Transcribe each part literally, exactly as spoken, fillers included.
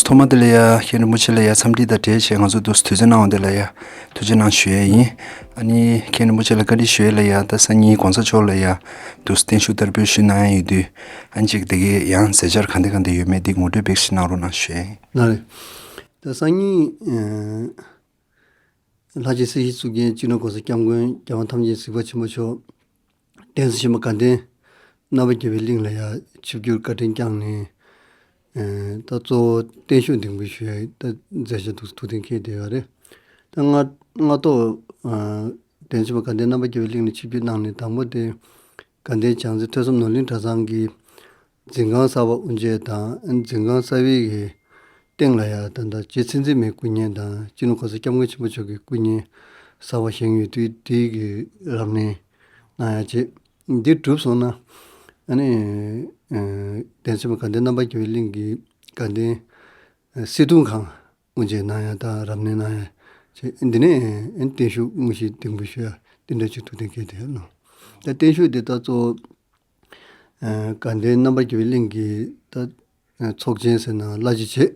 ཐོག་མ་དེ་ལ་ཡ་མཁན་རིན་པོ་ཆེ་ལ་ཡ་འཚམས་འདྲི་དང་འབྲེལ་བྱས་ང་ཚོ་འདུག་དུས་ཚོད་གནང་བ་དེ་ལ་ཡ་ཐུགས་རྗེ་གནང་ཞུ་ཡས་ཡིན། ཨ་ནི་མཁན་རིན་པོ་ཆེ་ལ་བཀའ་འདྲི་ཞུ་ཡས་ལ་ཡ་ད་སང་ཉིན་གོང་ས་མཆོག་ལ་ཡ་འདུག་བརྟན་བཞུགས་བསྟར་འབུལ་ཞུ་གནང་ཡ་ཡོད་དུས། ཨ་ནི་ཅིག་དེ་གའི་ཡང་མཛད་འཆར་ག་འདྲ་ག་འདྲ་ཡོད་མེད་དེ་ངོ་སྤྲོད་བེད་ཞིག་གནང་རོགས་གནང་ཞུ་ཡས་ཡིན། ལགས་རེད། ད་སང་ཉིན་ལྷ་རྗེ་སྲིད་ཞིའི་གཙུག་རྒྱན་སྤྱི་ནོར་༸གོང་ས་༸སྐྱབས་མགོན་རྒྱལ་བ་ཐམས་ཅད་གཟིགས་པ་ཆེན་པོ་མཆོག་གདན་ས་ཆེན་པོ་དགའ་ལྡན་རྣམ་པ་རྒྱལ་བའི་གླིང་ལ་ཡ་ཆིབས་བསྒྱུར་བཀའ་དྲིན་བསྐྱངས་ནས། ད་གཙོ་བོ་བརྟན་བཞུགས་འདེགས་འབུལ་ཞུ་ཡ་ད་མཛད་འཆར་འདུག་ཐུགས་གཏན་འཁེལ་བསྡད་ཡོད་རེད། ད་སྔ་སྔ་ཐོག་གདན་ས་ཆེན་པོ་དགའ་ལྡན་རྣམ་པ་རྒྱལ་བའི་གླིང་ལ་ཆིབས་བསྒྱུར་གནང་ནས་དང་པོ་དེ་དགའ་ལྡན་བྱང་རྩེ་ཐོས་བསམ་ནོར་གླིང་གྲྭ་ཚང་གི་འཛིན་ཁང་གསར་པ་དབུ་འབྱེད་དང་། འཛིན་ཁང་གསར་པའི་གི་སྟེང་ལ་ཡ་ད་ལྟ་རྗེ་བཙུན་འཛིན་མའི་སྐུ་བརྙན་དང་སྤྱི་ནོར་༸གོང་ས་༸སྐྱབས་མགོན་ཆེན་པོ་མཆོག་གི་སྐུ་བརྙན་གསར་པ་བཞེངས་ཡོད་དུས་དེའི་གི་རབ་གནས་གནང་ཡ་བྱས། འདི་གྲུབ་སོང་ན་ཨ་ནི་གདན་ས་ཆེན་པོ་དགའ་ལྡན་རྣམ་པ་རྒྱལ་བའི་གླིང་གི་དགའ་ལྡན་སིལ་སྡོང་ཁང་དབུ་འབྱེད་གནང་ཡ་དང་རབ་གནས་གནང་ཡ་བྱས། འདི་ནས་བརྟན་བཞུགས་དངོས་གཞི་འདེགས་འབུལ་ཞུ་ཡ་དེ་འདྲ་ཅིག་ཐུགས་གཏན་འཁེལ་བསྡད་ཡོད་ལགས། ད་བརྟན་བཞུགས་དེ་ད་གཙོ་བོ་དགའ་ལྡན་རྣམ་པ་རྒྱལ་བའི་གླིང་གི་ད་ཚོགས་ཆེན་ཟེར་ན་བླ་སྤྱི་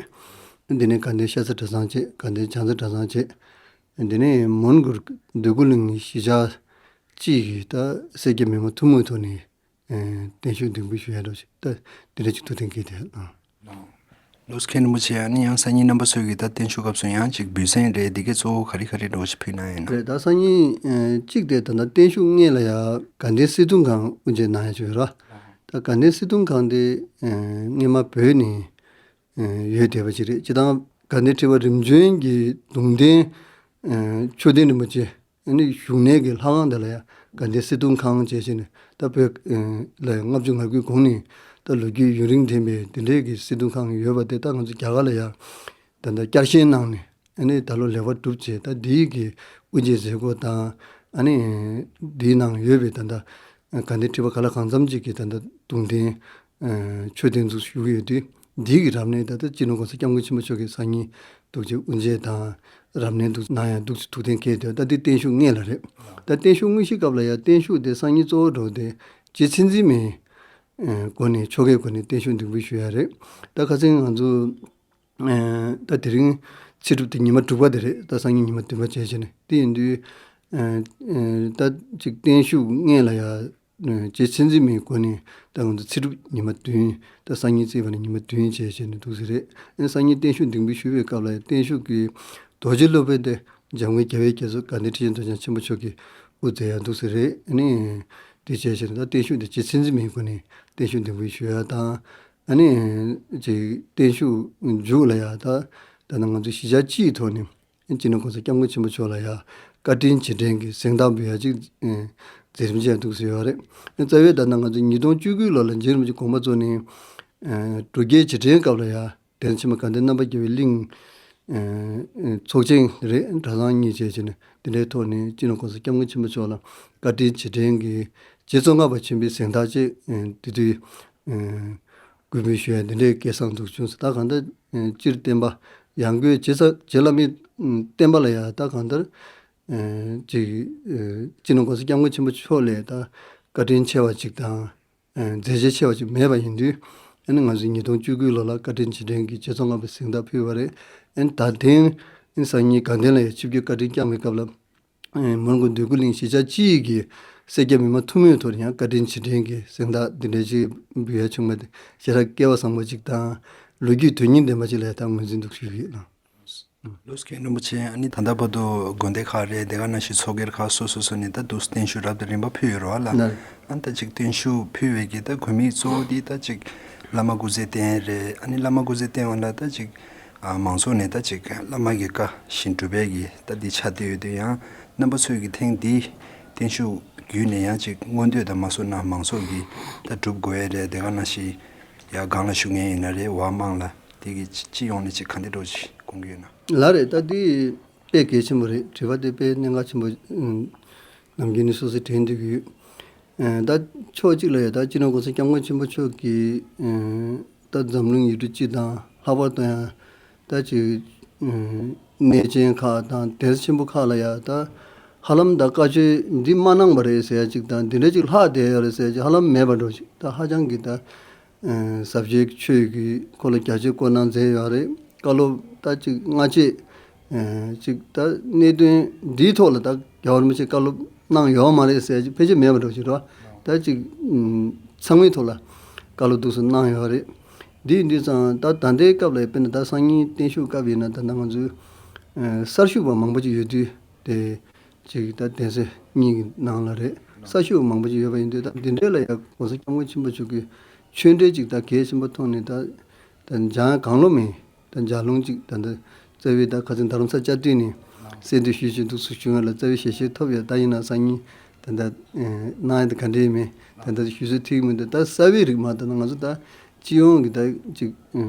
བྱས། འདི་ནས་དགའ་ལྡན་ཤ་ཚ་གྲྭ་ཚང་བྱས། དགའ་ལྡན་བྱང་རྩེ་གྲྭ་ཚང་བྱས། འདི་ནས་མོན་གྷོ་འདོད་རྒུ་གླིང་གཞིས་ཆགས་སྤྱི་ཡི་ད་སེར་སྐྱ་མི་མང་ཐུན་མོང་ཐོག་ནས་བརྟན་བཞུགས་འདེགས་འབུལ་ཞུ་ཡ་འདྲ་ཞིག་ད་འདི་འདྲ་ཅིག་ཐུགས་གཏན་འཁེལ་བསྡད་ཡོད་ལགས། ལགས་སོ། མཁན་རིན་པོ་ཆེ། ཨ་ནི་ཡང་སང་ཉིན་རྣམ་པ་ཚོས་ཀྱི་ད་བརྟན་བཞུགས་སྐབས་སུ་ཡང་ཅིག་འབུལ་གསེང་རེད། འདི་གའི་གཙོ་བོ་ག་རེ་ག་རེ་འདྲ་བོ་ཞིག་ཕུལ་གནང་ཡིན་ན། རེད། ད་སང་ཉིན་གཅིག་དེ་ད་ལྟ་བརྟན་བཞུགས་སྔོན་ལ་ཡ་དགའ་ལྡན་སིལ་སྡོང་ཁང་དབུ་འབྱེད་གནང་ཡ་ཅིག་ཡོད་ར། ད་དགའ་ལྡན་སིལ་སྡོང་ཁང་དེ་སྔོན་མ་བོད་ནས་ཡོད་བསྡད་པ་ཅིག་རེད། སྤྱིར་བཏང་དགའ་ལྡན་ཁྲི་པ་རིམ་བྱོན་གྱི་གདུང་རྟེན་མཆོད་རྟེན་རིན་པོ་ཆེ་ཨ་ནི་བཞུགས་གནས་ཀྱི་ལྷ་ཁང་དེ་ལ་ཡང་དགའ་ལྡན་སིལ་སྡོང་ཁང་བྱས་བྱས་ནས་ད་བོད་ལ་ཡང་ལྔ་བཅུ་ང་དགུའི་གོང་ནས་ད་ལོ་རྒྱུས་ཡུན་རིང་ལྡན་པའི་དེ་འདྲའི་གི་སིལ་སྡོང་ཁང་ཡོད་པ་དེ་ད་ང་ཚོ་རྒྱ་གར་ལ་ཡང་ད་ལྟ་བསྐྱར་བཞེངས་གནང་ནས་ཨ་ནི་ད་ལོ་ལེགས་པར་གྲུབ་བྱས། ད་འདིའི་གི་དབུ་འབྱེད་མཛད་སྒོ་དང་ཨ་ནི་འདིའི་ནང་ཡོད་པའི་ད་ལྟ་དགའ་ལྡན་ཁྲི་པ་ག་ལ་གང་འཚམ་ཅིག་གི་ད་ལྟ་གདུང་རྟེན་མཆོད་རྟེན་འདུག་བཞུགས་ཡོད་དུས། འདིའི་གི་རབ་གནས་ད་ལྟ་སྤྱི་ནོར་༸གོང་ས་༸སྐྱབས་མགོན་ཆེན་པོ་མཆོག་གིས་སང་ཉིན་འདུག་ཅིག་དབུ་འབྱེད་དང་རབ་གནས་འདུག་གནང་ཡ་འདུག་ཅིག་ཐུགས་གཏན་འཁེལ་དུས། ད་འདི་བརྟན་བཞུགས་སྔོན་ལ་རེད། ད་བརྟན་བཞུགས་དངོས་གཞིའི་སྐབས་ལ་ཡ་བརྟན་བཞུགས་དེ་སང་ཉིན་གཙོ་བོ་འགྲོ་དེ་རྗེ་བཙུན་འཛིན་མའི་སྒོ་ནས་ཆོ་གའི་སྒོ་ནས་བརྟན་བཞུགས་འདེགས་འབུལ་ཞུ་ཡ་རེད། ད་ཁ་སང་ང་ཚོ་ད་དེ་རིང་ཚེས་གྲུབ་དེ་ཉི་མ་དྲུག་པ་དེ་རེད། ད་སང་ཉིན་ཉི་མ་བདུན་པ་བྱས་བྱས་ནས་དེ་ཡིན་དུས་ད་ཅིག་བརྟན་བཞུགས་སྔོན་ལ་ཡ། རྗེ་བཙུན་འཛིན་མའི་སྒོ་ནས་ད་ང་ཚོ་ཚེས་གྲུབ་ཉི་མ་བདུན། ད་སང་ཉིན་བརྩིས་པ་ནི་ཉི་མ་བདུན་བྱས་བྱས་ནས་འདུག་ཟེར་རེད། ཨ་ནི་སང་ཉིན་བརྟན་བཞུགས་འདེགས་འབུལ་ཞུ་བའི་སྐབས་ལ་བརྟན་བཞུགས་ཀྱི་རྡོ་རྗེ་སློབ་དཔོན་དེ་འཇམ་མགོན་རྒྱལ་བའི་རྒྱ་མཚོ་དགའ་ལྡན་ཁྲི་ཆེན་རྡོ་རྗེ་འཆང་ཆེན་པོ་མཆོག་གིས་དབུ་མཛད་ཡ་འདུག་ཟེར་རེད། ཨ་ནི་དེ་བྱས་བྱས་ནས་ད་བརྟན་བཞུགས་དེ་རྗེ་བཙུན་འཛིན་མའི་སྒོ་ནས་བརྟན་བཞུགས་འདེགས་འབུལ་ཞུ་ཡ་དང་། ཨ་ནི་ཅིག་བརྟན་བཞུགས་མཇུག་ལ་ཡ་ད་ད་ནང་ང་ཚོ་གཞིས་ཆགས་སྤྱིའི་ཐོག་ནས། སྤྱི་ནོར་༸གོང་ས་༸སྐྱབས་མགོན་ཆེན་པོ་མཆོག་ལ་ཡང་བཀའ་དྲིན་རྗེས་དྲན་གྱི་གཟེངས་རྟགས་འབུལ་ཡ་ཅིག་མཛད་རིམ་བྱས་འདུག་ཟེར་ཡོད་རེད། རྩ་བའི་ད་ལྟ་ང་ཚོ་ཉིས་སྟོང་བཅུ་དགུའི་ལོ་ལ་མཇལ་རིམ་གྱི་དགོངས་པ་རྫོགས་ནས། འགྲོ་འགྱེལ་རྗེས་དྲན་སྐབས་ལ་ཡང་གདན་ས་ཆེན་མོ་དགའ་ལྡན་རྣམ་པ་རྒྱལ་བའི་གླིང་ཚོགས་ཆེན་རེད། གྲྭ་ཚང་གཉིས་བྱས་བྱས་ནས་དེ་འདྲའི་ཐོག་ནས་སྤྱི་ནོར་༸གོང་ས་༸སྐྱབས་མགོན་ཆེན་པོ་མཆོག་ལ་བཀའ་དྲིན་རྗེས་དྲན་གྱི་རྗེ་ཙོང་ཁ་པ་ཆེན་པོའི་གཟེངས་རྟགས་ཅིག་དེ་དུས། ཨ་གུས་འབུལ་ཞུ་ཡ་འདི་འདྲའི་སྐལ་བཟང་འདུག་བྱུང་ཟེར། ད་གང་ལྟར་ཨ་སྤྱིར་བསྟན་པ་ཡང་སྒོས་རྗེ་ས་རྗེ་བླ་མའི་ཨ་བསྟན་པ་ལ་ཡ་ད་གང་ལྟར་ཨ་ཅིག་ཨ་སྤྱི་ནོར་༸གོང་ས་༸སྐྱབས་མགོན་ཆེན་པོ་མཆོག་ལས་ད་བཀའ་དྲིན་ཆེ་བ་ཅིག་དང་ཨ་མཛད་རྗེས་ཆེ་བ་ཅིག་མེད་པ་ཡིན་དུས། ཨ་ནི་ང་ཚོས་ཉིས་སྟོང་བཅུ་དགུའི་ལོ་ལ་བཀའ་དྲིན་རྗེས་དྲན་གྱི་རྗེ་ཙོང་ཁ་པའི་གཟེངས་རྟགས་ཕུལ་བ་རེད། ཨ་ནི་ད་ཐེངས་ཨ་སང་ཉིན་དགའ་ལྡན་ལ་ཡ་ཆིབས་བསྒྱུར་བཀའ་དྲིན་བསྐྱངས་པའི་སྐབས་ལ། མོན་གྷོ་འདོད་རྒུ་གླིང་གཞིས་ཆགས་སྤྱི་ཡི་གི་སེར་སྐྱ་མི་མང་ཐུན་མོང་ཐོག་ནས་ཡང་བཀའ་དྲིན་རྗེས་དྲན་གྱི་གཟེངས་རྟགས་འདི་འདྲ་ཅིག་འབུལ་ཡ་བྱུང་བ་དེ་ཞེ་དྲག་སྐལ་བ་བཟང་པོ་ཅིག་དང་། ལོ་རྒྱུས་དོན་སྙིང་ལྡན་པ་ཅིག་ལ་ད་ངོས་འཛིན་འདུག་ཞུ་གི་ཡོད་ལགས། ལགས་སོ། མཁན་རིན་པོ་ཆེ། ཨ་ནི་ད་ལྟ་བར་དུ་དགོན་སྡེ་ཁག་རེད། དེ་ག་ནང་བཞིན་ཚོགས་སྒེར་ཁག་སོ་སོ་སོ་ནས་ད་འདུག་བརྟན་བཞུགས་རབ་དང་རིམ་པ་ཕུལ་ཡོད་རེད་བ་ལགས། ལགས། ཨ་ནི་ད་ཅིག་བརྟན་བཞུགས་ཕུལ་བའི་གི་ད་དགོས་དམིགས་གཙོ་བོ་འདི་ད་ཅིག་བླ་མ་སྐུ་ཚེ་བརྟན་རེད། ཨ་ནི་བླ་མ་སྐུ་ཚེ་བརྟན་པ་ལ་ད་ཅིག་ཨ་མང་ཚོགས་ནས་ད་ཅིག་བླ་མ་གི་བཀའ་བཞིན་སྒྲུབ་པའི་གི་ད་འདི་ཆགས་བསྡད་ཡོད་དུས། ཡང་རྣམ་པ་ཚོས་ཀྱི་ཐེངས་འདིའི་བརྟན་བཞུགས་བརྒྱུད་ནས་ཡང་ཅིག་མངོན་འདོད་དང་མ་སོ་ན་མང་ཚོགས་ཀྱིས་ད་སྒྲུབ་དགོས་ཡས་རེད། དེ་ག་ནང་བཞིན་ཡང་སྒང་ལ་བཞུགས་མཁན་ཡིན་ན་རེད། འོག་མ་ལ་དེ་གི་སྤྱི་ཡོངས་ནས་ཅིག་ག་འདྲ་འདྲ་ཅིག་དགོངས་ཀྱི་ཡོད་ན། ལགས་རེད། ད་འདི་དཔེ་གལ་ཆེན་པོ་རེད། དྲི་བ་དེ་དཔེ་གནད་འགག་ཆེན་པོ་ཨ་ནམ་རྒྱུན་ནས་སོ་སོས་དྲན་བསྡད་ཀྱི་ཡོད། ཨ་ད་ཕྱོགས་གཅིག་ལ་ཡ་ད་སྤྱི་ནོར་༸གོང་ས་༸སྐྱབས་མགོན་ཆེན་པོ་མཆོག་གིས་ཨ་ད་འཛམ་གླིང་ཡུལ་གྲུ་སྤྱི་དང་ལྷག་པར་དུ་ཡང་ད་ཅིག་ཨ་གནས་ཆེན་ཁག་དང་གདན་ས་ཆེན་པོ་ཁག་ལ་ཡ་ད་ཧ་ལམ་ད་བཀའ་ཆོས་འདི་མ་གནང་བ་རེད་ཟེར་ཡ་ཅིག་དང་། འདི་འདྲ་ཅིག་ལྷག་བསྡད་ཡོད་རེད་ཟེར་ཡ་ཅིག་ཧ་ལམ་མེད་པ་འདྲ་ཅིག་ད་ཧ་ཅང་གི་ད་ཨ་ཟབ་རྒྱས་ཆོས་ཀྱི་སྐོར་ལ་རྒྱ་ཆེ་བསྐོར་གནང་མཛད་ཡོད་རེད། བཀའ་སློབ་ད་ཅིག་སྔ་རྗེས་ཨ་ཅིག་ད་གནད་དོན་འདིའི་ཐོག་ལ་ད་རྒྱལ་བ་རིན་པོ་ཆེ་བཀའ་སློབ་གནང་ཡོད་མ་རེད་ཟེར་ཅིག་ཕལ་ཆེར་མེད་པ་འདྲ་ཞིག་རེད་བ། ད་ཅིག་ཨ་ཚང་མའི་ཐོག་ལ་བཀའ་སློབ་འདུག་སེ་གནང་ཡོད་རེད། འདི་ཡིན་དུས་ཙང་ད་ད་ལྟའི་སྐབས་ལ་དཔེར་ན་ད་སང་ཉིན་བརྟན་བཞུགས་སྐབས་ཡིན་ན་ད་ལྟ་ང་ཚོའི་ཨ་གསར་ཞུགས་པ་མང་པོ་ཅིག་ཡོད་དུས་དེ། ཅིག་ད་གདན་ས་གཉིས་ཀྱི་ནང་ལ་རེད། གསར་ཞུགས་མང་པོ་ཅིག་ཡོད་པ་ཡིན་དུས་ད་འདི་འདྲའི་ལ་ཡང་༸གོང་ས་༸སྐྱབས་མགོན་ཆེན་པོ་མཆོག་གི་ཆོས་འབྲེལ་ཅིག་ད་གལ་ཆེན་པོ་མཐོང་ནས་ད་ད་འཇང་གངས་ལོ་མའི་ད་ལྗགས་ལུང་ཅིག་ད་ད་རྩ་བའི་ད་ཁ་སང་རྡ་རམ་ས་བཅའ་སྡོད་ནས་གསན་བསྡུ་ཞུས་ཅིག་འདུག་སུ་བྱུང་ཡ་ལ་རྩ་བའི་ཞལ་བཞེས་ཐོབ་ཡ་ད་ཡིན་ན་སང་ཉིན་ད་ད་གནང་ཡ་ད་ག་འདྲས་མེད་ད་ད་ཞུ་སྲོལ་ཐིག་མི་འདུག་ད་རྩ་བའི་རིགས་མ་ད་ང་ཚོ་ད་སྤྱི་ཡོངས་ཀྱི་ད་ཅིག་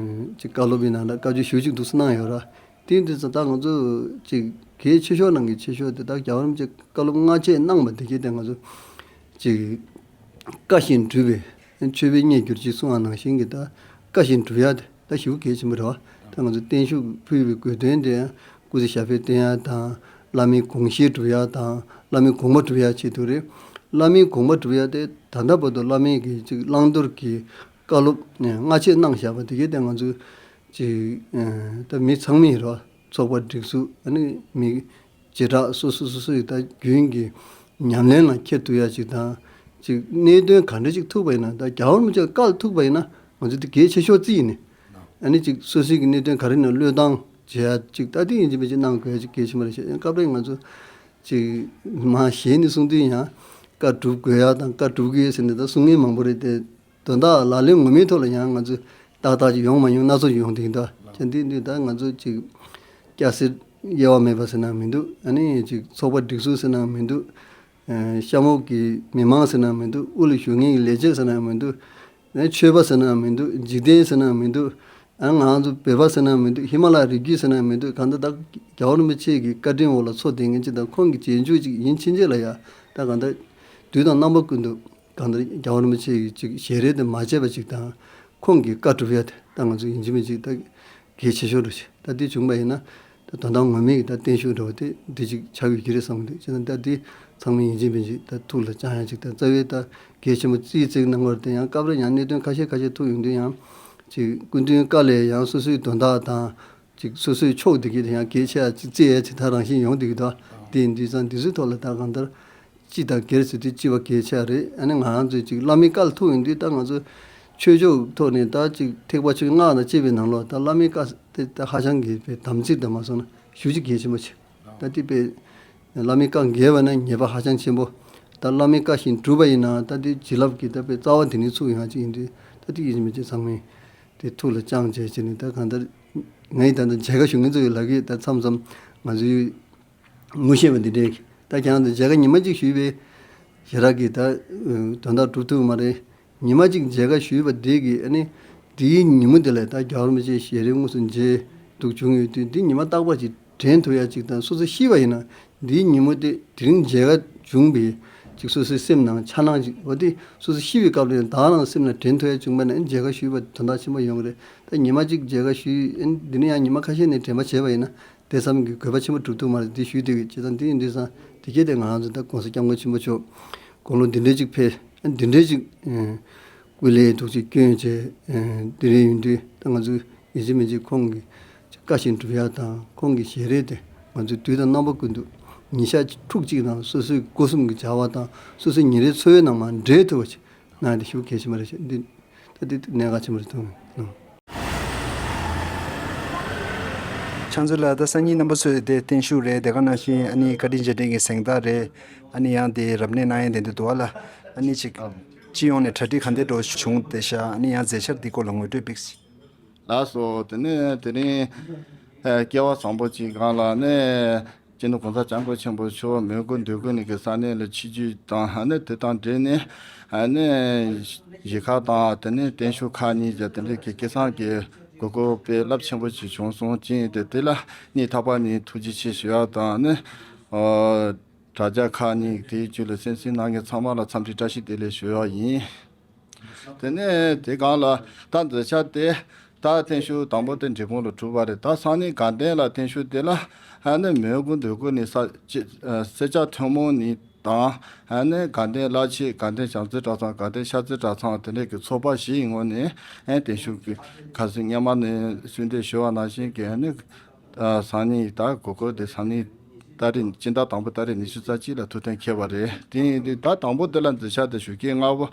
ཅིག་བཀའ་སློབ་པའི་ནང་ལ་བཀའ་བརྒྱུད་ཞུ་ཅིག་འདུག་སུ་གནང་ཡོད་ར། དེ་འདི་ཚོ་ད་ང་ཚོ་ཅིག་གལ་ཆེ་ཤོས་ནང་གི་ཆེ་ཤོས་དེ་ད་རྒྱལ་བ་རིན་པོ་ཆེ་བཀའ་སློབ་སྔ་རྗེས་གནང་བ་དེ་གས་དེ་ང་ཚོ་ཅིག་བཀའ་བཞིན་སྒྲུབ་པའི་ཆོས་པའི་གཉེན་གྱུར་ཅིག་གསུང་བ་ནང་བཞིན་གྱི་ད་བཀའ་བཞིན་སྒྲུབ་ཡ་དེ་ད་ཞེ་པོ་གལ་ཆེན་པོ་རེད་བ། ད་ང་ཚོ་བརྟན་བཞུགས་ཕུལ་བའི་དགོས་དོན་དེ་ཡང་སྐུ་ཚེ་ཞབས་པད་བརྟན་ཡ་དང་བླ་མའི་དགོངས་བཞེད་སྒྲུབ་ཡ་དང་བླ་མའི་དགོངས་པ་སྒྲུབ་ཡ་ཆེད་དུ་རེད། བླ་མའི་དགོངས་པ་སྒྲུབ་ཡ་དེ་ད་ལྟ་བར་དུ་བླ་མའི་གི་ཅིག་བླང་དོར་གྱི་བཀའ་སློབ་སྔ་རྗེས་གནང་བཞག་པ་དེ་གས་དེ་ང་ཚོས་ཅིག་ཨ་ད་མི་ཚང་མས་རོ་ཚོགས་པ་སྒྲིག་འཛུགས་ཨ་ནི་མི་བྱེ་བྲག་སོ་སོ་སོ་སོ་ཡི་ད་རྒྱུན་གྱི་ཉམས་ལེན་ལ་འཁྱེར་ཐུབ་ཡ་ཅིག་དང་ཅིག་གནད་དོན་ག་འདྲ་ཅིག་ཐུག་པ་ཡིན་ན་ད་རྒྱལ་བ་རིན་པོ་ཆེ་བཀའ་ལ་ཐུག་པ་ཡིན་ན་ང་ཚོ་དེ་གལ་ཆེ་ཤོས་རྩིས་ཡིན་ནི་ཨ་ནི་ཅིག་སོ་སོའི་གི་གནད་དོན་ག་རེ་ཡིན་ན་བློས་བཏང་བྱེད་ཡ་ཅིག་ད་དེ་ཡིན་གཅིག་མིན་གཅིག་གནང་དགོས་ཡ་ཅིག་གལ་ཆེན་པོ་རེད་ཤག་ཡང་སྐབས་རེ་ང་ཚོ་ཅིག་མ་ཞེད་ནས་གསུང་དུས་ཡང་བཀའ་སྒྲུབ་དགོས་ཡ་དང་བཀའ་སྒྲུབ་དགོས་ཟེར་ནས་ད་གསུང་མཁན་མང་པོ་རེད་དེ། དོན་དག་ལག་ལེན་ངོ་མའི་ཐོག་ལ་ཡང་ང་ཚོས་ཏག་ཏག་ཅིག་ཡོང་མ་ཡོང་སྣ་ཚོགས་ཅིག་ཡོང་བསྡད་ཀྱི་འདུག་ཅེས་འདི་འདི་ད་ང་ཚོ་ཅིག་སྐྱ་སེར་དབྱེ་བ་མེད་པ་ཟེར་ན་མི་འདུག་ཨ་ནི་ཅིག་ཚོགས་པ་སྒྲིག་འཛུགས་ཟེར་ན་མི་འདུག་ཨ་གཤམ་འོག་གི་མི་མང་ཟེར་ན་མི་འདུག་དབུ་ལ་བཞུགས་མཁན་གྱི་ལས་བྱེད་ཟེར་ན་མི་འདུག་ཨ་ཆོས་པ་ཟེར་ན་མི་འདུག་འཇིག་རྟེན་ཟེར་ན་མི་འདུག་ཨ་ང་ཚོ་བོད་པ་ཟེར་ན་མི་འདུག་ཧི་མ་ལ་རི་རྒྱུད་ཟེར་ན་མི་འདུག་གང་ལྟར་ད་རྒྱལ་བ་རིན་པོ་ཆེ་གི་བཀའ་དྲིན་འོག་ལ་འཚོ་བསྡད་མཁན་ཅིག་དང་ཁོང་གི་རྗེས་འཇུག་ཅིག་ཡིན་ཕྱིན་ཆད་ལ་ཡ་ད་གང་ལྟར་དུས་དང་རྣམ་པ་ཀུན་ཏུ། གང་ལྟར་རྒྱལ་བ་རིན་པོ་ཆེ་གི་ཅིག་ཞལ་རས་དེ་མ་བརྗེད་པ་ཅིག་དང་ཁོང་གི་བཀའ་སྒྲུབ་ཡ་དེ་ད་ང་ཚོ་ཡིན་གཅིག་མིན་གཅིག་ད་གལ་ཆེ་ཤོས་འགྲོ་ཞིག་ད་འདི་བྱུང་པ་ཡིན་ན་ད་དོན་དག་ངོ་མའི་གི་ད་བརྟན་བཞུགས་འགྲོ་བ་དེ་འདི་ཅིག་ཆགས་ཡོད་ཀྱི་རེད་བསམ་གི་འདུག་བྱས་ན་ད་འདི་ཚང་མས་ཡིན་གཅིག་མིན་གཅིག་ད་ཐུགས་ལ་བཅངས་ཡ་ཅིག་ད་རྩ་བའི་ད་གལ་ཆེན་པོ་རྩིས་རྩིས་གནང་བར་དེ་ཡང་སྐབས་རེ་ཡང་གནད་དོན་ཁ་ཤས་ཁ་ཤས་ཐུག་ཡོང་དུས་ཡང་ཅིག་སྐུ་མདུན་བཀའ་ལས་ཡང་སོ་སོའི་དོན་དག་དང་། ཅིག་སོ་སོའི་ཕྱོགས་འདི་གི་ཡང་གལ་ཆེ་ཡ་ཅིག་བརྩི་ཡ་ཅིག་ད་རང་བཞིན་ཡོང་འདི་གི་ད་དེ་ཡིན་དུས་ཙང་འདི་ཚོའི་ཐོག་ལ་ད་གང་ལྟར་སྤྱི་དང་སྒེར་ཟེར་དུས་སྤྱི་བ་གལ་ཆེ་ཡ་རེད། ཨ་ནི་ང་རང་ཚོའི་ཅིག་བླ་མའི་བཀའ་ལ་ཐུག་ཡོང་དུས་ད་ང་ཚོ་ཆོས་ཕྱོགས་ཐོག་ནས་ད་ཅིག་ཐེག་པ་ཆོས་སྔགས་དང་བཅས་པའི་ནང་ལོགས་ད་བླ་མའི་བཀའ་དེ་ད་ཧ་ཅང་གི་དཔེ་དམ་ཚིག་དང་མ་སོང་ན་ཞུ་ཅིག་གལ་ཆེན་པོ་ཆེ། ད་དེ་དཔེ་བླ་མའི་བཀའ་འགལ་བ་ན་ཉེས་པ་ཧ་ཅང་ཆེན་པོ། ད་བླ་མའི་བཀའ་བཞིན་སྒྲུབ་པ་ཡིན་ན་ད་དེ་བྱིན་རླབས་ཀྱི་ད་དཔེ་རྩ་བ་དེ་ནས་ཚུགས་ཡོང་ཡ་ཅིག་ཡིན་དུས་ད་དེ་ཡིན་གཅིག་མིན་གཅིག་ཚང་མས། དེ་ཐུགས་ལ་བཅངས་བྱས་བྱས་ནས་ད་གང་ལྟར་ངའི་ད་ལྟ་མཇལ་ཁ་ཞུ་མཁན་ཚོ་ཡི་ལག་གིས་ད་མཚམས་མཚམས་ང་ཚོའི་ངོ་ཤེས་པ་འདི་འདྲས་ཀྱི་ད་ཁྱེད་རང་ཚོ་མཇལ་ཁ་ཉི་མ་གཅིག་ཞུས་པས་ཞེ་དྲག་གི་ད་དོན་དག་གྲུབ་ཐུབ་མ་རེད། ཉི་མ་གཅིག་མཇལ་ཁ་ཞུས་པ་འདི་གིས་ཨ་ནི་དེའི་ཉིན་མོ་དེ་ལ་ད་རྒྱལ་བ་རིན་པོ་ཆེ་ཞལ་རས་དངོས་སུ་མཇལ་འདུག་བྱུང་ཡོད་དུས་འདི་ཉི་མ་རྟག་པར་གྱི་དྲན་ཐུབ་ཡ་གཅིག་དང་སོ་སོ་ཤི་བ་ཡིན་ན་འདིའི་ཉིན་མོ་དེ་དེ་རིང་མཇལ་ཁ་བྱུང་བའི་ཅིག་སོ་སོའི་སེམས་ནང་འཆར་སྣང་ཅིག་འོ་དེ་སོ་སོ་ཤི་བའི་སྐབས་ལ་ད་རང་སེམས་ལ་དྲན་ཐུབ་ཡ་བྱུང་བ་ན་མཇལ་ཁ་ཞུས་པ་དོན་དག་ཆེན་པོ་ཡོང་གི་རེད། ད་ཉི་མ་གཅིག་མཇལ་ཁ་ཞུས་འདི་ནས་ཡང་ཉི་མ་ཁ་ཤས་ནས་དྲན་པ་བྱས་པ་ཡིན་ན་དེ་ཙམ་གྱི་དགོས་པ་ཆེན་པོ་གྲུབ་ཐུབ་མ་རེད། འདི་ཞུས་དེ་གི་བྱས་ཙང་འདི་ཡིན་དུས་ཙང་དེ་གས་དེ་ང་རང་ཚོ་ད་༸གོང་ས་༸སྐྱབས་མགོན་ཆེན་པོ་མཆོག་དགུང་ལོ་འདི་འདྲའི་ཅིག་ཕེབས་འདི་འདྲའི་ཅིག་སྐུ་ལས་ཐུགས་རྗེ་སྐྱོན་བྱས། དེ་རིང་ཡིན་དུས་ད་ང་ཚོས་ཡིན་གཅིག་མིན་གཅིག་ཁོང་གི་བཀའ་བཞིན་སྒྲུབ་ཡ་དང་ཁོང་གི་ཞལ་རས་དེ་ང་ཚོས་དུས་དང་རྣམ་པ་ཀུན་ཏུ་ཉིན་ཞག་ཕྲུགས་གཅིག་ནང་སོ་སོའི་སྒོ་གསུམ་གྱི་བྱ་བ་དང་སོ་སོའི་ཉིན་རེའི་འཚོ་བའི་ནང་མར་འདྲེས་ཐུབ་པ་ཞིག་གནང་ཡ་དེ་ཞེ་པོ་གལ་ཆེན་པོ་རེད་ཤག་འདི་ད་འདི་གནད་འགག་ཆེན་པོ་རེད་མཐོང་གི། ཕྱག་མཛོད་ལགས། ད་སང་ཉིན་རྣམ་པ་ཚོས་དེ་བརྟན་བཞུགས་རེད། དེ་ག་ནང་བཞིན་ཨ་ནི་བཀའ་དྲིན་རྗེས་དྲན་གྱི་གཟེངས་རྟགས་རེད། ཨ་ནི་ཡང་དེ་རབ་གནས་གནང་ཡ་དེ་འདྲ་འདུག་ཨ་ལ། ཨ་ནི་ཅིག་སྤྱི་ཡོངས་ནས་གྲ་སྒྲིག་ག་འདྲ་འགྲོ་བྱུང་བསྡད་ཤག་ཨ་ནི་ཡང་མཛད་འཆར་འདི་སྐོར་ལ་ངོ་སྤྲོད་ཕིགས། ལགས་སོ། དེ་ནས་དེ་རིང་ཨ་སྐལ་བ་བཟང་པོ་ཅིག་སྒང་ལ་ནས་སྤྱི་ནོར་༸གོང་ས་༸སྐྱབས་མགོན་ཆེན་པོ་མཆོག་མོན་གྷོ་འདོད་རྒུ་གླིང་གི་ས་གནས་ལ་ཆིབས་བསྒྱུར་དང་ཨ་ནི་དེ་དང་འབྲེལ་ནས་ཨ་ནི་གཞིས་ཁག་དང་དེ་ནས་བརྟན་བཞུགས་ཁག་གཉིས་ཀྱི་དེ་འདྲའི་གི་སྐལ་བཟང་གི་དགོས་མཁོ་དཔེ་རླབས་ཆེན་པོ་ཅིག་བྱུང་སོང་ཅིང་དེ་དེ་ལ་སྙིང་ཐག་པ་ནས་ཐུགས་རྗེ་ཆེ་ཞུ་ཡ་དང་ནི་ཨ་དྲ་རྒྱ་ཁག་གཉིས་དེའི་བརྒྱུད་ལ་གསན་གཟིགས་གནང་མཁན་ཚང་མ་ལ་འཚམས་འདྲི་བཀྲ་ཤིས་བདེ་ལེགས་ཞུ་ཡ་ཡིན། དེ་ནས་དེ་སྒང་ལ་ད་མཛད་འཆར་དེ་ད་བརྟན་བཞུགས་དང་པོ་དེ་འབྲས་སྤུངས་ལ་གྲུབ་པ་རེད། ད་སང་ཉིན་དགའ་ལྡན་ལ་བརྟན་བཞུགས་དེ་ལ་ཨ་ནི་མོན་གྷོ་འདོད་རྒུ་གླིང་ས་ཅི་ཨ་སེར་སྐྱ་ཐུན་མོང་ནས་ དང་། ཨ་ནི་དགའ་ལྡན་བླ་ཆེན། དགའ་ལྡན་བྱམས་བརྩེ་གྲྭ་ཚང་། དགའ་ལྡན་ཤར་རྩེ་གྲྭ་ཚང་། དེ་འདྲའི་གི་ཚོགས་པ་བཞི་ཡི་ངོས་ནས། ཨ་ནི་བརྟན་བཞུགས་ཀྱི་ཁ་སང་སྔོན་མ་ནས་གསོལ་འདེབས་ཞུ་བ་ནང་བཞིན་གྱི། ཨ་ནི་ཨ་སང་ཉིན། ད་གོ་སྐབས་དེ་སང་ཉིན་ཏ་རིག་སྤྱི་ཟླ་དང་པོ་ཏ་རིག་ཉི་ཤུ་རྩ་གཅིག་ལ་ཐུགས་གཏན་འཁེལ་བ་རེད། དེ་ཡིན་དུས་ད་དང་པོ་དེ་ལ་མཛད་འཆར་དེ་ཞུ་གི། སྔ་པོ་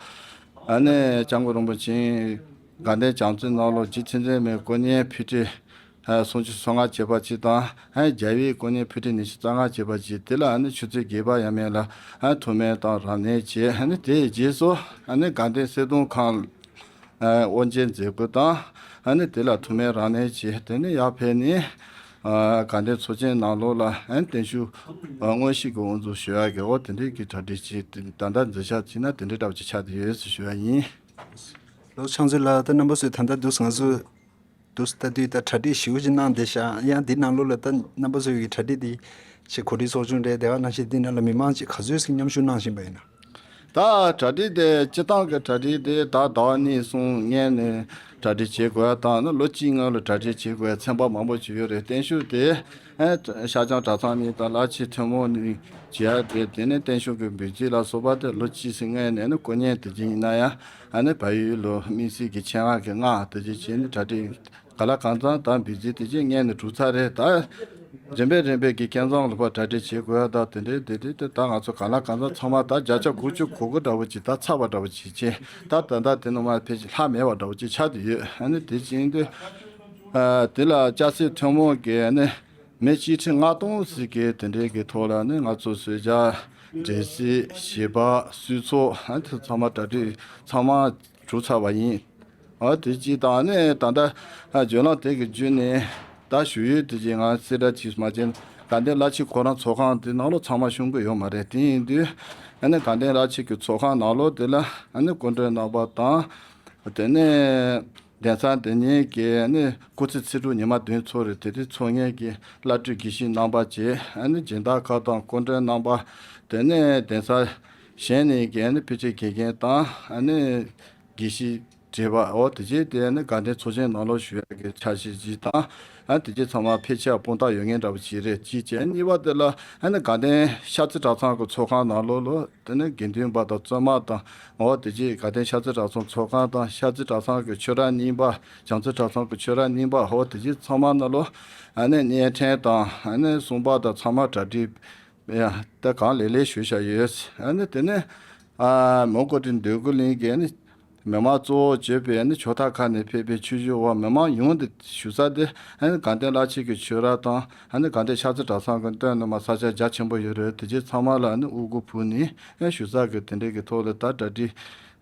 ཨ་ནི་སྐྱབས་མགོན་རིན་པོ་ཆེ་དགའ་ལྡན་བྱམས་བརྩེ་ནང་ལོགས་རྗེ་ཚེ་བརྟན་མའི་སྐུ་བརྙན་ཕུལ་བྲིས་ཨ་སུམ་ཅུ་སོ་ལྔ་བྱས་པ་གཅིག་དང་། ཨ་རྒྱལ་བའི་སྐུ་བརྙན་ཕུལ་བྲིས་ཉི་ཤུ་རྩ་ལྔ་བྱས་པ་གཅིག། དེ་ལ་ཨ་ནི་ཆུ་ཚོད་བརྒྱད་པ་ཡས་མས་ལ་ཨ་ཐུགས་སྨོན་དང་རབ་གནས་བྱས། ཨ་ནི་དེའི་རྗེས་སུ་ཨ་ནི་དགའ་ལྡན་གསེར་གདུང་ཁང་ཨ་དབུ་འབྱེད་མཛད་སྒོ་དང་། ཨ་ནི་དེ་ལ་ཐུགས་སྨོན་རབ་གནས་བྱས། དེ་ནས་ཡར་ཕེབས་ནས། ཨ་དགའ་ལྡན་ཚོགས་ཆེན་ནང་ལོགས་ལ་ཨ་ནི་བརྟན་བཞུགས་ཨ་དངོས་གཞི་གི་དབུ་འཛུགས་ཞུ་ཡག་གི་འོ་དེ་འདྲའི་གི་གྲ་སྒྲིག་བྱས། དེ་ད་ལྟ་མཛད་འཆར་བྱས་ན་དེ་འདྲའི་འདྲ་བ་ཅིག་ཆགས་བསྡད་ཡོད་ཟེར་ཞུ་ཡག་ཡིན། ལོ་ཕྱག་མཛོད་ལགས། ད་རྣམ་པ་ཚོས་ད་ལྟ་འདུག་ང་ཚོ་འདུག་ལྟ་དུས་ད་གྲ་སྒྲིག་ཞེ་པོ་ཅིག་གནང་བསྡད་ཤག་ཡང་འདི་ནང་ལོགས་ལ་ད་རྣམ་པ་ཚོ་ཡི་གྲ་སྒྲིག་འདི་ཆེ་གོ་སྒྲིག་ཚོགས་ཆུང་རེད། དེ་ག་ནང་བཞིན་འདི་ནང་ལ་མི་མང་ཅིག་ག་ཚོད་ཅིག་མཉམ་ཞུགས་གནང་བཞིན་པ་ཡིན་ན། ད་གྲ་སྒྲིག་དེ་སྤྱི་བཏང་གི་གྲ་སྒྲིག་དེ་ད་ཟླ་བ་གཉིས་གསུམ་སྔོན་ནས་གྲ་སྒྲིག་བྱེད་དགོས་ཡ་དང་། ནི་ལོ་གཅིག་སྔོན་ལ་གྲ་སྒྲིག་བྱེད་དགོས་ཡ་ཚན་པ་མང་པོ་ཅིག་ཡོད་རེད། བརྟན་བཞུགས་དེ་ཨ་ཤར་བྱང་གྲྭ་ཚང་གཉིས་དང་བླ་ཆེན་ཐུན་མོང་གཉིས་བྱེད་ཡ་དེ། དེ་ནས་བརྟན་བཞུགས་ཀྱི་འབུལ་རྫས་ལ་སོགས་པ་དེ་ལོ་གཅིག་ཙམ་སྔོན་ནས་ནི་སྐུ་བརྙན་དེ་ཅིག་ཡིན་ན་ཡང་། ཨ་ནི་བལ་ཡུལ་ལ་དམིགས་བསལ་གྱི་ཆེད་མངགས་ཀྱི་མངགས་དེ་ཅིག་བྱས་ནས་གྲ་སྒྲིག་གང་ལ་གང་འཚམ་དང་འབུལ་རྫས་དེ་ཅིག་སྔོན་ནས་གྲུབ་ཚར་རེད། ད་རིམ་པས་རིམ་པས་ཀྱི་ཁྱིམ་ཚང་ལ་ཕར་གྲ་སྒྲིག་བྱེད་དགོས་ཡ་དང་། དེ་འདྲའི་དེ་དེ་དེ་ད་ང་ཚོ་གང་ལ་གང་འཚམ་ཚང་མ་ད་བརྒྱ་ཆ་དགུ་བཅུ་གོ་དགུ་འདྲ་བོ་ཅིག་ད་ཚར་བ་འདྲ་བོ་ཅིག་བྱས། ད་ད་ལྟ་དེ་ནང་མ་ཕལ་ཆེར་ལྷག་མེད་པ་འདྲ་བོ་ཅིག་ཆགས་བསྡད་ཡོད། ཨ་ནི་དེ་བྱེད་དུས་ཨ་དེ་ལ་སྐྱ་སེར་ཐུན་མོང་གི་ཨ་ནི་མི་སྤྱི་ཁྲི་ལྔ་སྟོང་ཟིག་གི་དེ་འདྲའི་གི་ཐོག་ལ་ནི་ང་ཚོ་གསོལ་ཇ། འབྲས་སིལ། ཞལ་པར། གསོལ་ཚོགས། ཨ་དེ་ཚང་མ་གྲ་སྒྲིག་ཚང་མ་གྲུབ་ཚར་བ་ཡིན། ཨ་དེ་གཅིག་དང་། ནི་ད་ལྟ་ཨ་བརྒྱུད་ལམ་དེ་གི་བརྒྱུད་ནས་ད་ཞུ་ཡུལ་དེ་གཅིག་ང་གསལ་བསྒྲགས་ཅིག་མ་བྱས་ན། དགའ་ལྡན་བླ་ཆེན་ཁོ་རང་ཚོགས་ཁང་དེ་ནང་ལོགས་ཚང་མ་ཤོང་གི་ཡོད་མ་རེད། དེ་ཡིན་དུས་ཨ་ནི་དགའ་ལྡན་བླ་ཆེན་གྱི་ཚོགས་ཁང་ནང་ལོགས་དེ་ལ་ཨ་ནི་སྐུ་མགྲོན་རྣམ་པ་དང་། དེ་ནས་གདན་ས་དེ་ཉིད་ཀྱི་ཨ་ནི་སྐུ་ཚེ་ཚེ་དྲུག་ཉི་མ་བདུན་འཚོགས་རེད། དེ་དེ་ཚོགས་མཁན་གྱི་བླ་སྤྲུལ་དགེ་བཤེས་རྣམ་པ་བཅས། ཨ་ནི་སྦྱིན་བདག་ཁག་དང་སྐུ་མགྲོན་རྣམ་པ། དེ་ནས་གདན་ས་གཞན་ནས་ཀྱི་ཨ་ནི་ཕལ་ཆེར་དགེ་རྒན་དང་། ཨ་ནི་དགེ་བཤེས་བགྲེས་པ། འོ་དེ་རྗེས་དེ་ནི་དགའ་ལྡན་ཚོགས་ཆེན་ནང་ལོགས་ཞུགས་ཡག་གི་འཆར་གཞི་ཅིག་དང་། ཨ་དེ་རྗེས་ཚང་མ་ཕལ་ཆེར་དཔང་རྟགས་ཡོད་མཁན་འདྲ་བོ་ཅིག་རེད། གཅིག་བྱས། གཉིས་པ་དེ་ལ་ཨ་ནི་དགའ་ལྡན་ཤར་རྩེ་གྲྭ་ཚང་གི་ཚོགས་ཁང་ནང་ལོགས་ལ་དེ་ནི་དགེ་འདུན་པ་དང་བཙུན་མ་དང་། འོ་དེ་རྗེས་དགའ་ལྡན་ཤར་རྩེ་གྲྭ་ཚང་ཚོགས་ཁང་དང་། ཤར་རྩེ་གྲྭ་ཚང་གི་ཆོས་གྲྭ་རྙིང་པ། བྱང་རྩེ་གྲྭ་ཚང་གི་ཆོས་གྲྭ་རྙིང་པ། འོ་དེ་རྗེས་ཚང་མ་ནང་ལོགས་ཨ་ནི་བརྙན་འཕྲིན་དང་། ཨ་ནི་གསུང་པ་དང་། ཚང་མ་གྲ་སྒྲིག་ཡ་ད་གང་ལེགས་ལེགས་ཞུས་བཞག་ཡོད། ཨ་ནི་དེ་ནས་ཨ་མོན་གྷོ་འདོད་རྒུ་གླིང་གི་ཨ་ནི་མི་མང་གཙོ་བོ་བརྗོད་པའི་ཨ་ནི་ཕྱོགས་མཐའ་ཁག་ནས་ཕེབས་པའི་ཆོས་ཞུ་བ་མི་མང་ཡོངས་དེ་བཞུགས་ས་དེ་ཨ་ནི་དགའ་ལྡན་བླ་ཆེན་གྱི་ཆོས་ར་དང་། ཨ་ནི་དགའ་ལྡན་ཤར་རྩེ་གྲྭ་ཚང་གི་སྟོད་ནས་མར་ས་ཆ་རྒྱ་ཆེན་པོ་ཡོད་རེད། དེ་རྗེས་ཚང་མ་ལ་ཨ་ནི་དབུ་གུར་ཕུབ་ནས་ཨ་བཞུགས་ས་གི་དེ་འདྲའི་གི་ཐོག་ལ་ད་གྲ་སྒྲིག་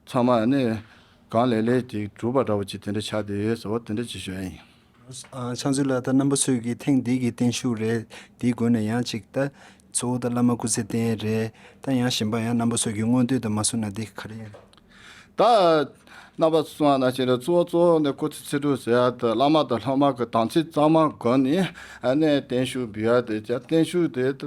ཚང་མ་ཨ་ནི་གང་ལེགས་ལེགས་ཅིག་གྲུབ་པ་འདྲ་བོ་ཅིག་དེ་འདྲ་ཆགས་བསྡད་ཡོད་ཟེར་བ་དེ་འདྲ་ཅིག་ཞུ་ཡ་ཡིན། ཨ་ཕྱག་མཛོད་ལགས། ད་རྣམ་པ་ཚོས་ཀྱི་ཐེངས་འདི་གི་བརྟན་བཞུགས་རེད། འདིའི་སྒོ་ནས་ཡང་ཅིག་ད་གཙོ་བོ་ད་བླ་མ་སྐུ་ཚེ་བརྟན་རེད། ད་ཡང་གཞན་པ་ཡང་རྣམ་པ་ཚོས་ཀྱི་མངོན་འདོད་དང་མ་གསུངས་ན་འདི་ག་རེ་ཡིན། ད་རྣམ་པ་ཚོ་གསུངས་པ་ནང་བཞིན་རེད། གཙོ་བོ་གཙོ་བོ་ནི་སྐུ་ཚེ་ཚེ་དྲུག་ཟེར་ཡ་དེ་བླ་མ་དང་སློབ་མ་གི་དམ་ཚིག་གཙང་མ་སྒོ་ནས་ཨ་ནི་བརྟན་བཞུགས་འབུལ་ཡ་དེ་བྱ། བརྟན་བཞུགས་དེ་ད་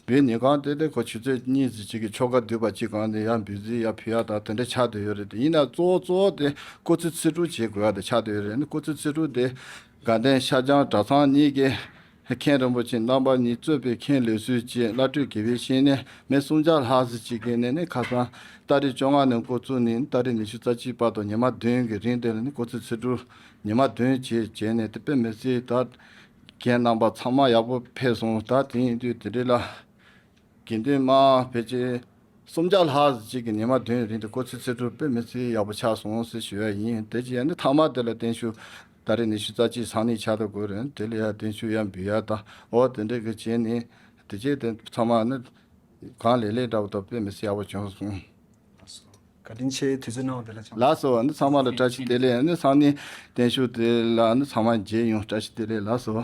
བོད་ཉིན་གང་དེ་དེ་ཁོ་ཆུ་ཚོད་གཉིས་ཙམ་ཅིག་གི་ཆོ་ག་བསྡུས་པ་ཅིག་གང་དེ་ཡང་འབུལ་རྫས་ཡང་ཕུལ་ཡ་དང་དེ་འདྲ་ཆགས་བསྡད་ཡོད་རེད། དེ་ཡིན་ན་གཙོ་བོ་གཙོ་བོ་དེ་སྐུ་ཚེ་ཚེ་དྲུག་བྱེད་དགོས་ཡ་དེ་ཆགས་བསྡད་ཡོད་རེད། ཨ་ནི་སྐུ་ཚེ་ཚེ་དྲུག་དེ་དགའ་ལྡན་ཤར་བྱང་གྲྭ་ཚང་གཉིས་ཀྱི་མཁན་རིན་པོ་ཆེ་རྣམ་པ་གཉིས་གཙོས་པའི་མཁན་ལས་ཟུར་བཅས་བླ་སྤྲུལ་དགེ་བའི་བཤེས་གཉེན་མི་སུམ་བརྒྱ་ལྷག་ཙམ་ཅིག་གིས་ནས་ནི་ཁ་སང་ཏ་རིག་བཅོ་ལྔ་ནས་འགོ་བཙུགས་ནས་ཏ་རིག་ཉི་ཤུ་རྩ་གཅིག་བར་དུ་ཉི་མ་བདུན་གྱི་རིང་དེ་ལ་ནི་སྐུ་ཚེ་ཚེ་དྲུག་ཉི་མ་བདུན་བྱས་བྱས་ནས་དེ་དཔེ་མི་སྲིད་ད་རྒན་རྣམ་པ་ཚང་མ་ཡག་པོ་ཕེབས་སོང་། ད་དེ་ཡིན་དུས་དེ་འདྲ་ལ་དགེ་འདུན་མ་ཕལ་ཆེར་སུམ་བརྒྱ་ལྷག་ཅིག་གིས་ཉི་མ་བདུན་རིང་དུ་སྐུ་ཚེ་ཚེ་དྲུག་དཔེ་མི་སྲིད་ཡག་པོ་ཆགས་སོང་ཟེར་ཞུ་ཡ་ཡིན། དེ་རྗེས་ནི་མཐའ་མ་དེ་ལ་བརྟན་བཞུགས་ཏ་རིག་ཉི་ཤུ་རྩ་གཅིག་སང་ཉིན་ཆགས་དུ་དགོས་རེད། དེ་ལ་ཡང་བརྟན་བཞུགས་ཡང་འབུལ་ཡ་དང་། འོ་དེ་འདྲ་གི་བྱས་ནས་དེ་རྗེས་དེ་ཚང་མ་ནི་གང་ལེགས་ལེགས་འདྲ་བོ་དང་དཔེ་མི་སྲིད་ཡག་པོ་བྱུང་སོང་། བཀའ་དྲིན་ཆེ། དུས་ཚོད་གནང་བ་དེ་ལ་ལགས་སོ། ཨ་ནི་ཚང་མ་ལ་བཀྲ་ཤིས་བདེ་ལེགས། ཨ་ནི་སང་ཉིན་བརྟན་བཞུགས་དེ་ལ་ཨ་ནི་ཚང་མ་མཇལ་ཡོང་། བཀྲ་ཤིས་བདེ་ལེགས། ལགས་སོ།